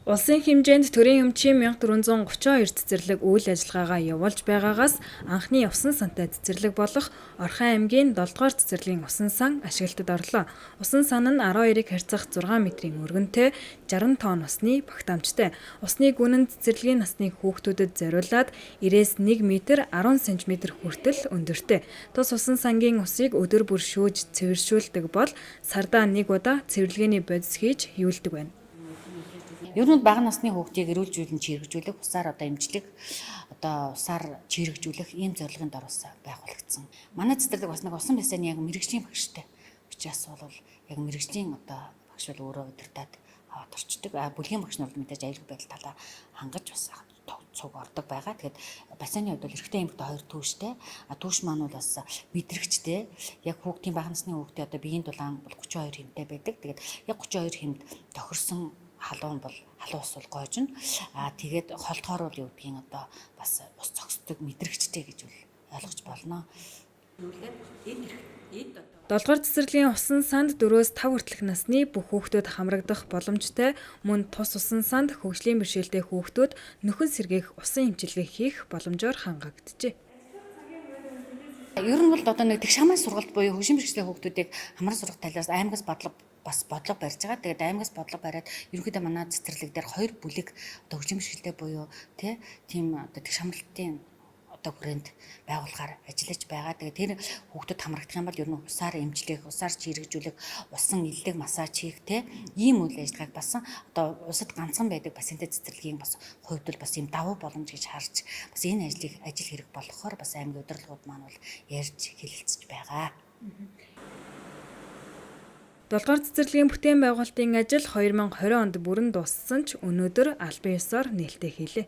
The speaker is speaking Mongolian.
Улсын хэмжээнд төрийн өмчийн 1432 цэцэрлэг үйл ажиллагаагаа явуулж байгаагаас анхны усан сантай цэцэрлэг болох Орхон аймгийн 7 дугаар цэцэрлэгийн усан сан ашиглалтад орлоо. Усан сан нь 12-ыг харьцах 6 метрийн өргөнтэй, 60 тонн усны багтаамжтай. Усны гүн нь цэцэрлэгийн насны хүүхдүүдэд зориулаад 90-ээс 1 метр 10 см хүртэл өндөртэй. Тус усан сангийн усыг өдөр бүр шүүж цэвэршүүлдэг бол сардаа нэг удаа цэвэрлэгээний бодис хийж юулдаг байна. Ер нь бага насны хүүхдийг эрүүл зүйн чийргэжүүлэх, усаар одоо эмчлэх, одоо усаар чийргэжүүлэх ийм зорилгын дор бас байгуулагдсан. Манай цэцэрлэг бас нэг усан бассейн яг мэргэжлийн багштай. Учраас бол яг мэргэжлийн одоо багш бол өөрөө удирдаад аваад орчдөг. А бүлгийн багш нар бол мэдээж аюулгүй байдал талаа хангаж бас цуг ордог байгаа. Тэгэхээр бассейны хувьд бол эрэгтэй, эмэгтэй хоёр түүштэй. А түүш маань бол бас мэдрэгчтэй. Яг хүүхдийн, бага насны хүүхдийн одоо биеийн дулаан бол 32 хэмтэй байдаг. Тэгээд яг 32 хэмд тохирсон халуун бол халуун ус бол гоожино. Аа, тэгээд холдохоор бол юу гэдгийг одоо бас ус зогсдог, мэдрэгчтэй гэж бол ойлгож болно. Долгор цэцэрлэгийн усан санд 4-өөс 5 хүртэлх насны бүх хүүхдүүд хамрагдах боломжтой, мөн тус усан санд хөгжлийн бэрхшээлтэй хүүхдүүд нөхөн сэргээх усан эмчилгээ хийх боломжоор хангагджээ. Ер нь бол одоо нэг тэгш хамаан сургалт буюу хөгжлийн бэрхшээлтэй хүүхдүүдийг хамран сургах талаас аймагаас бодлого бас бодлого барьж байгаа. Тэгээд аймагаас бодлого бариад ерөнхийдөө манай цэцэрлэг дээр хоёр бүлэг одоо хөгжлийн бэрхшээлтэй буюу тийм одоо тэгш хамралтын одоо хүрээнд байгуулахаар ажиллаж байгаа. Тэгээд тэр хүүхдүүд хамрагдах юм бол ер нь усаар эмчлэх, усаар чийргэжүүлэх, усан эллэг массаж хийх ийм үйл ажиллагааг бас одоо улсад ганцхан байдаг бассейнтэй цэцэрлэгийн бас хувьд бол бас ийм давуу боломж гэж харж бас энэ ажлыг ажил хэрэг болохоор бас аймгийн удирдлагууд маань бол ярьж хэлэлцэж байгаа. Долгоор цэцэрлэгийн бүтээн байгуулалтын ажил 2020 онд бүрэн дууссан ч өнөөдөр албан ёсоор нээлттэй хийлээ.